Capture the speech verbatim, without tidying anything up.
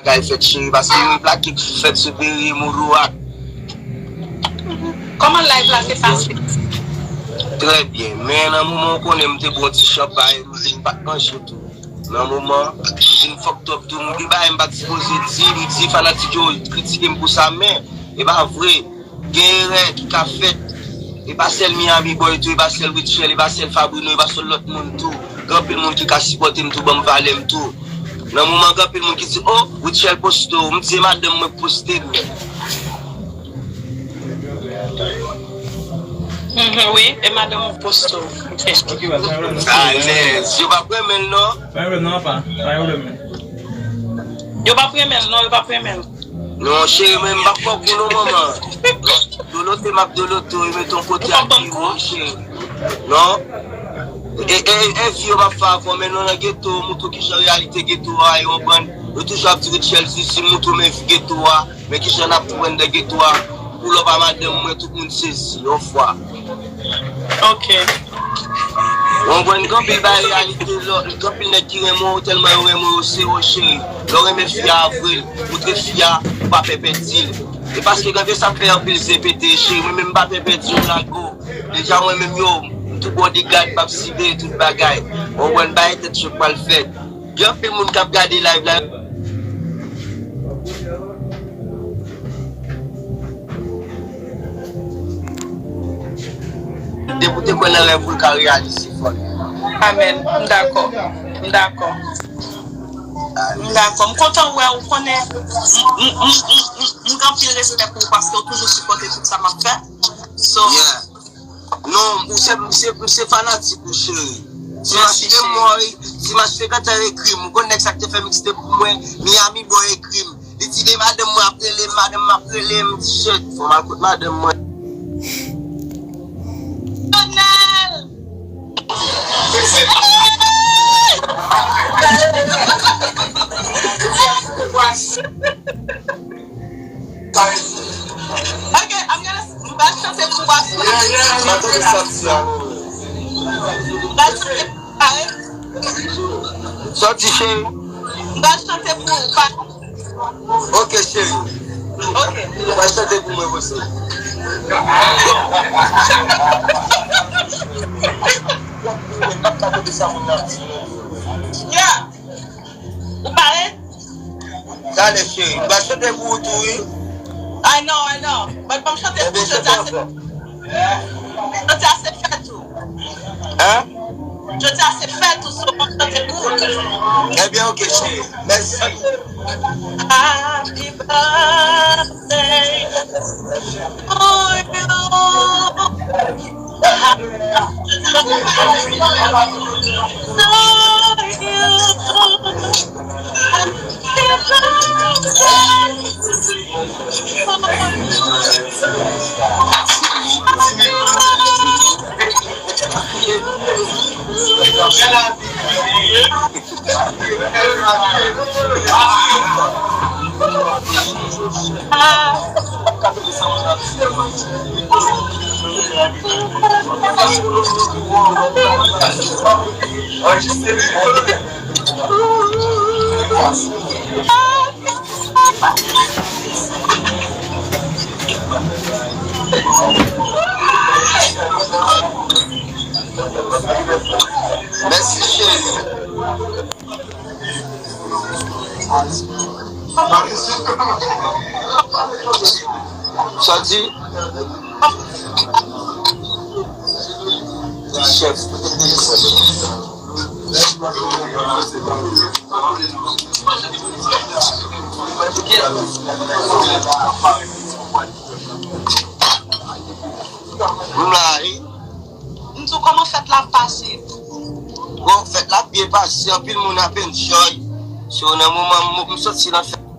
Bagay fèt cheri, paske yo plake fèt sou peri Moudourak. Kòman live la te pase? Trè byen, men nan moman w konnen m te bwè yon ti chanpay, m di m pa t manje tou. Nan moman, m vin fucked up tou, m gen bagay m pa t sipoze di, m di fanatik yo kritike m pou sa, men e pa vre. Gen erè ki ka fèt. E pa sèl Miami Boy tou, e pa sèl Rutshelle, e pa sèl Fabrino, e pa sèl lòt moun tou. Gen anpil moun ki ka sipòte m tou, ban m valè m tou. Nan moman, gen anpil moun ki di, "Oh, Rutshelle poste w." M di, "E madanm mwen k poste m." Mhm, wi, e madanm ou poste w. Ok. Alèz, yo p ap renmen l non. Pa renmen l non, apa. Pa renmen l. Yo p ap renmen l non, yo p ap renmen l. Non, cheri, men m p ap fè w kou non, manman. Dolote, m ap dolote w, e mete yon kote ak pi wo, cheri. Non. E, e, e vi yo m ap fè avè w, men nou nan geto, moutre w kijan reyalite geto a, e w konprann. Yo toujou ap di Rutshelle Zizi, moutre w men vi geto a, men kijan n ap viv anndan geto a. Pull up a madanm mwen, tout moun sezi, yon fwa. Ok. Ou konprann, gen anpil bagay reyalite, lò, gen anpil nèg ki renmen w, tèlman yo renmen w, yo sere w, cheri. Lè w renmen fi a, avwe l, moutre fi a, ou pa pè pèdi l. E paske gade sa fè anpil zen pete, cheri, mwen menm m pa pè pèdi, yo lage w. Deja mwen menm yo, m tou bodyguard, m ap siveye tout bagay. Ou konprann, bagay tèt cho k pral fèt. Gen anpil moun k ap gade live la. Depi w te kwè nan rèv ou, l ka reyalize, fò l. Amèn. M dakò. M dakò. M dakò. M kontan wè w, konnen m, m, m, m, m, m gen anpil respè pou ou paske w toujou sipòte tout sa m ap fè. So, yeah. Non, ou se, ou se, ou se fanatik ou, cheri. Ti Mach te mò, Ti Mach te gentan ekri m. Ou konn nèg sa k te fè mixtape pou mwen, Miami Boy ekri m. Li di, "E madanm mwen ap rele m, madanm mwen ap rele m." M di, "Shit, fò m al kot madanm mwen." Lionel! Ok, I'm gonna, m pral chante pou w. Sa te de sòti a, wi. M pral chante pou w, pare? Sòti, cheri. M pral chante pou w, pare? Ok, cheri. Ok. Ou pral chante pou mwen, mesye. Yeah. Ou pare? Talè, cheri. M pral chante pou ou tou, wi. I know, I know. But ban m chante pou jodi a, se, jodi a se fèt ou. Hein? Jodi a se fèt ou, so ban m chante pou ou. Ebyen, ok, cheri. Mèsi. Happy birthday to you. Mèsi, cheri. Sa di? Chèf. M la, wi. M di w kòman fèt la ap pase? Bon, fèt la ap byen pase, anpil moun ap enjoy. So, nan moman m, m soti nan fèt.